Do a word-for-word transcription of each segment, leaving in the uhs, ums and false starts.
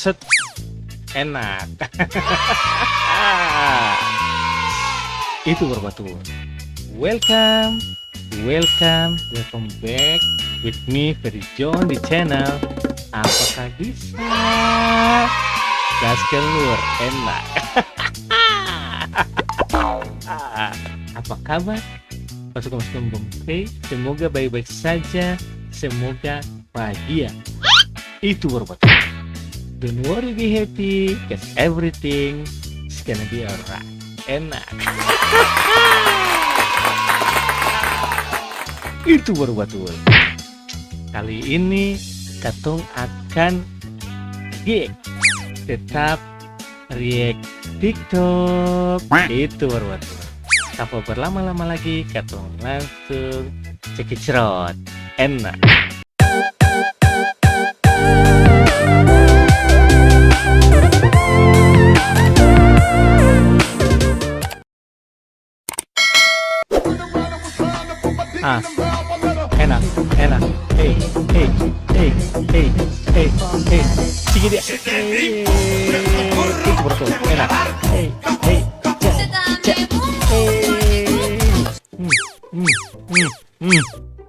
Set. Enak. Itu baru batul. Welcome, welcome, welcome back with me, Ferry John, di channel Apakah Bisa? Gas galur, enak. Apa kabar? Pasukan-pasukan Bongkei, semoga baik-baik saja, semoga bahagia. Itu baru batul. Don't worry, be happy, 'cause everything is gonna be alright. Enak. Itu baru batul. Kali ini katong akan react. Tetap react TikTok. Itu baru batul. Tanpa berlama-lama lagi, katong langsung cekicrot. Enak. Ah, enak, enak. Hey, hey, hey, hey, hey, hey. Sigi dia. Hey, itu baru tuh, enak. Hey, hey, ja, ja. Hey. Hmm, hmm, hmm, hmm.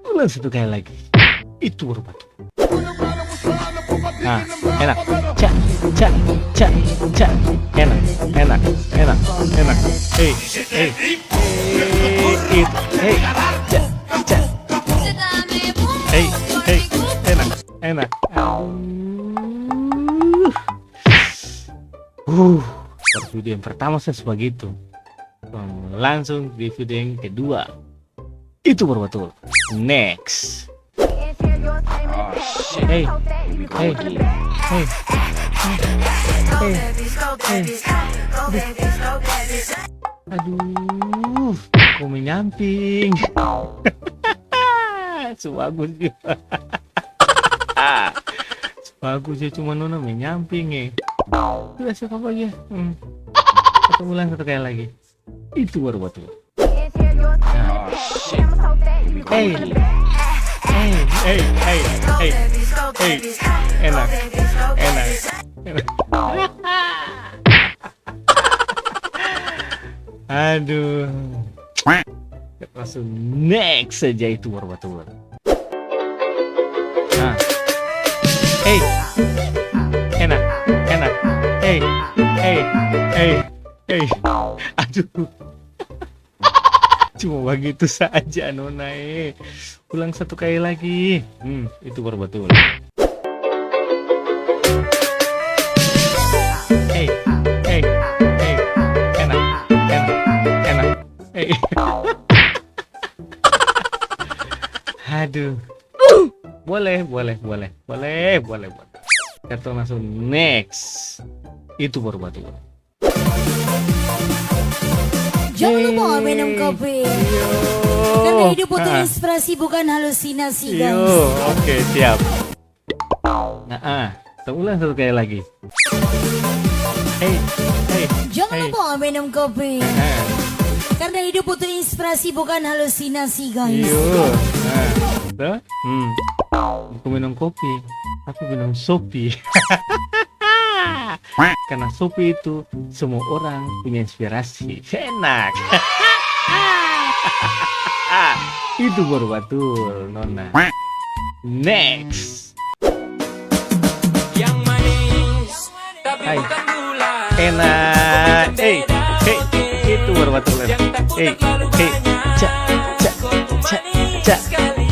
Ulang satu kali lagi. Itu baru batul. Ah, enak. Ca, ca, ca, ca. Enak, enak, enak, enak. Hei, hei. Hei, itu. Hei, ca, ca. Hei, hei. Enak, enak. Aduh. Uh, baru video yang pertama saya sebegitu. Langsung di video yang kedua. Itu baru batul. Next. Hey, hey, hey, hey, hey. Aduh, kok menyamping? Su bagus jua. Su bagus jua, cuma nona menyamping, eh. Sudah, sudah, apa aja? Hmm. Kita ulang satu kali lagi. Itu baru batul. Hey. Hey, hey, hey, hey. Hey. Enak. Enak. Enak. Aduh. Langsung next saja, itu baru batul. Nah. Hey. Enak, enak. Hey, hey, hey, hey. Aduh. Cuma bagitu saja, nona, eh. Ulang satu kali lagi. Hmm, itu baru batul. Hey, hey, hey. Enak, enak, enak. Hey. Aduh. Boleh, boleh, boleh. Boleh, boleh, boleh. Katong langsung next. Itu baru batul. Jangan lupa minum kopi. Yo. Karena hidup butuh inspirasi, bukan halusinasi, guys. Yo, oke, siap. Nah, ah, kita ulang satu kali lagi. Hey, hey, jangan lupa minum kopi. Ah. Karena hidup butuh inspirasi, bukan halusinasi, guys. Yo. Nah, tuh. Hmm. Bukan minum kopi, tapi minum sopi. Karena sopi itu semua orang punya inspirasi. Enak. Itu baru batul, nona. Next. Yang manis, tapi bukan gula. Enak. Eh, eh, itu baru batul. Eh, eh, ca, ca, ca, ca.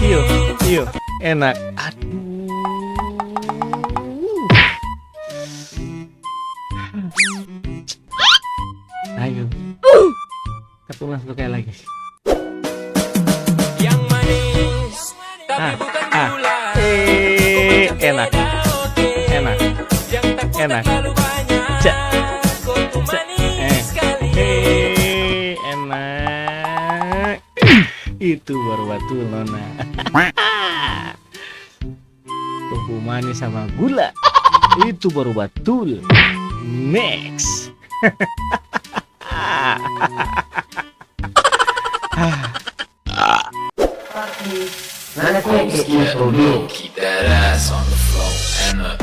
Iyo, iyo. Enak. Aduh. Ayo. Katong ulang satu kali lagi. Yang manis, tapi bukan gula. Eh, enak. Enak. Enak. Ca, ca. Eh, eh, enak. Itu baru batul, nona. Kopi manis sama gula. Itu baru batul. Next.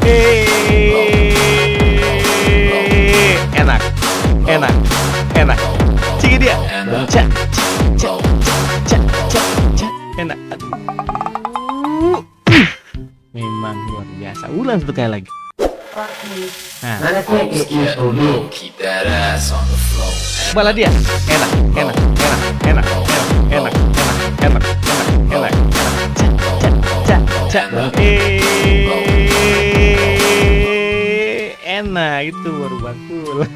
Hey. Ca, ca, ca, ca, ca, ca, ca. Enak. Aduh. Memang luar biasa. Ulang satu kali lagi. Nah. Mana sih excuse dulu? Bala dia. Enak, enak, enak. Ca, ca, ca, ca. Eh, enak, itu baru batul.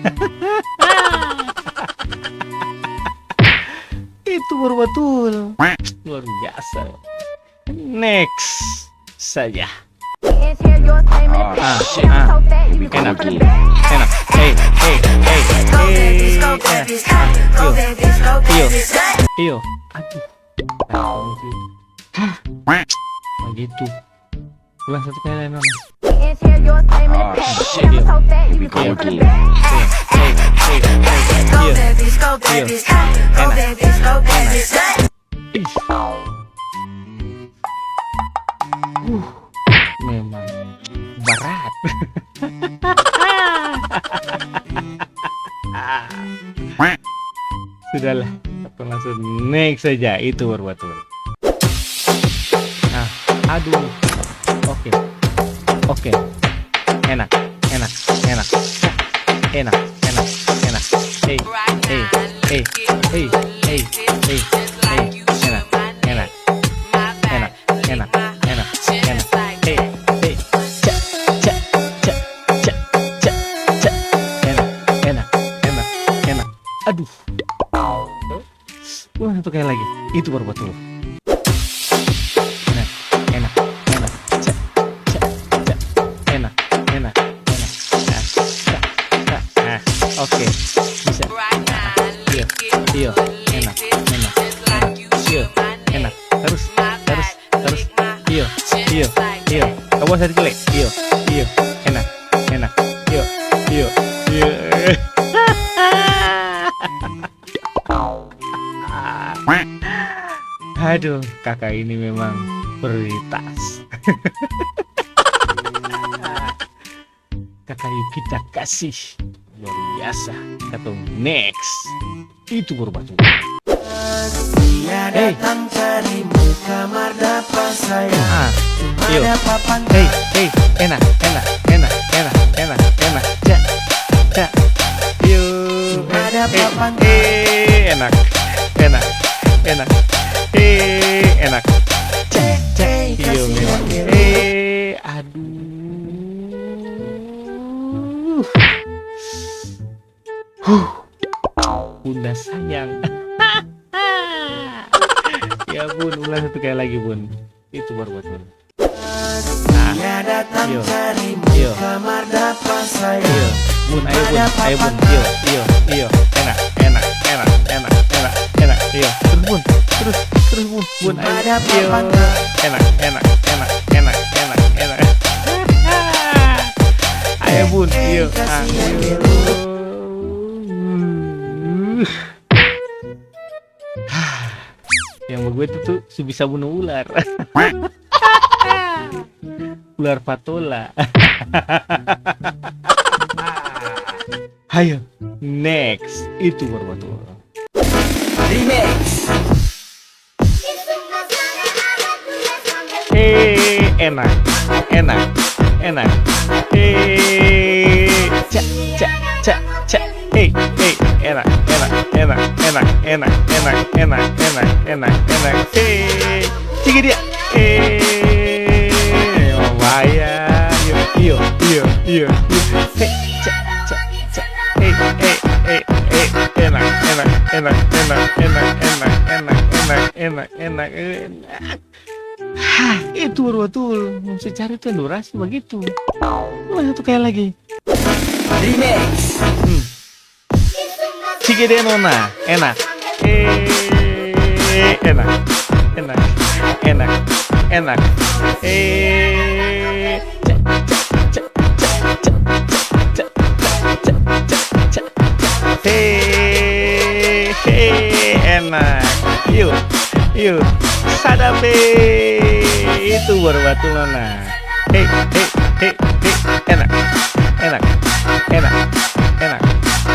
Itu baru batul. Luar biasa. Next saja. Ah, ah. Enak. Enak. Hei, hei, hei, hei. Enak. Ah, iyo. Iyo. Iyo. Aduh. Hah? Bagitu. Ulang satu kali lai, Nona. Iyo. Iyo. Iyo. Iyo. Enak. Enak. Ih. Uh, memang berat. Sudahlah, katong langsung next saja. Itu baru batul. Ah, aduh. Oke. Oke. Enak, enak, enak. Enak, enak, enak. Hei, hei, hei, hei, hei, hei, hei. Enak, enak, enak, enak, enak, enak. Hei, hei. Ca, ca, ca, ca, ca, ca. Enak, enak, enak, enak. Aduh. Ulang satu kali lagi. Itu baru batul. Enak, enak, enak. Ca, ca, ca. Enak, enak, enak. Ca, ca, ca. Ah, oke. Bisa. Ah, iyo, iyo. Enak, enak, enak. Iyo, enak. Terus, terus, terus. Iyo, iyo, iyo. Kabawa sadiki lai. Iyo, iyo. Enak, enak. Iyo, iyo, iyo. Aduh, kaka ini memang prioritas. Kaka Yukita kasih luar biasa. Katong next. Itu baru batul. Hei. Ah, iyo. Hei, hei, enak, enak, enak, enak, enak, enak. Ca, ca. Iyo. Eh, eh, enak, enak, enak. Eh, enak. Ca, ca. Iyo, memang. Eh, aduh. Huh. Bunda sayang. Ya, Bun, ulang satu kali lagi, Bun. Itu baru batul. Nah, iyo. Iyo. Iyo. Bun, ayo, Bun. Ayo, Bun. Iyo, iyo, iyo. Enak, enak, enak, enak, enak, enak. Iyo. Terus, Bun. Terus, terus, Bun. Bun, ayo. Iyo. Enak, enak, enak, enak, enak, enak. Ayo, Bun. Iyo. Ah, iyo. Yang begitu tuh su bisa bunuh ular. Ular patola. Hayo, next. Itu baru batul. Remix. Eh, enak, enak, enak. Eh, ca, ca, ca, ca. Hei, hei, enak, enak, enak, enak, enak. Hei, cik dia. Eh, bahaya. Iyo, iyo, iyo, iyo. Hei, ca, ca, ca. Hei, hei, hei, hei. Enak, enak, enak, enak. Hah, itu baru batul. Musti cari tuh yang durasi bagitu. Ulang satu kali lagi. Remix. Hmm. Cik dia, Nona. Enak. Eh, enak. Enak. Enak. Enak. Eh, cek, cek, cek. Hei, hei, enak. Yuk, yuk. Sadap, hei. Itu baru batul, Nona. Hei, hei, hei, hei. Enak, enak, enak, enak.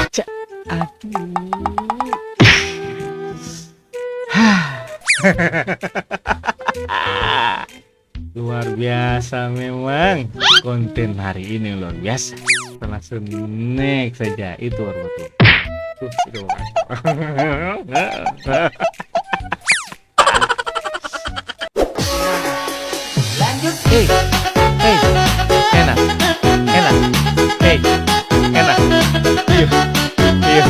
Cek. Aduh. Luar biasa memang. Konten hari ini luar biasa. Kita langsung next saja. Itu baru betul. Tuh, itu baru. Hei, hei, enak, enak, hei, enak, iya, iya,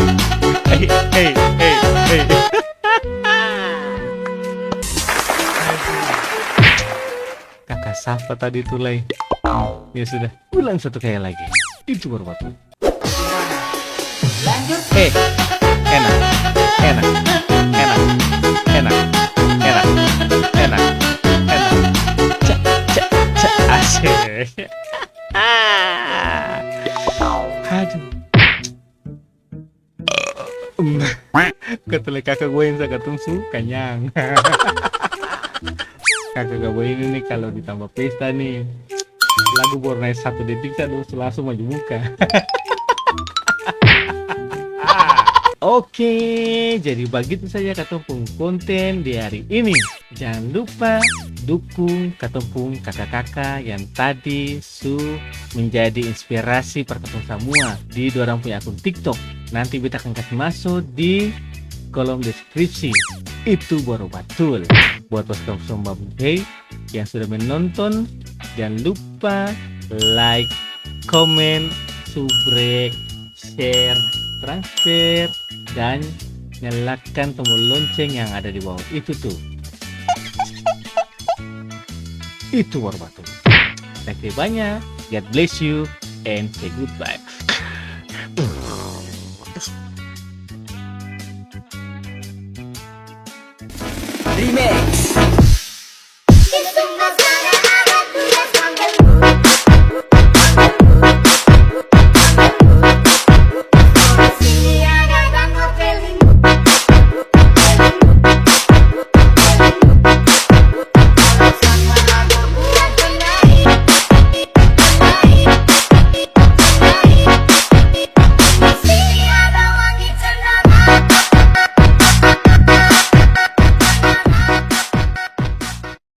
hei, hei, hei, hei. Kaka sapa tadi tu lai? Ya sudah, ulang satu kali lagi. Itu baru batul. Hei, enak, enak, enak, enak, enak, enak, enak. Cak, cak, cak, asik. Aduh. Kata le kaka goyang sa katong su kanyang. Kaka Gabo ini nih kalo ditambah pesta nih, lagu baru nae satu detik sa dong su langsung maju muka. Oke, jadi bagitu saja katong pung konten di hari ini. Jangan lupa dukung katong pung kaka-kaka yang tadi su menjadi inspirasi par katong samua di dorang punya akun TikTok. Nanti beta akan kasi maso di kolom deskripsi. Itu baru batul. Buat bos kosong babu hei yang sudah menonton, jangan lupa like, komen, subrek, share, transfer, dan nyalakan tombol lonceng yang ada di bawah itu tuh. Itu baru batul. Thank you banyak. God bless you and say goodbye.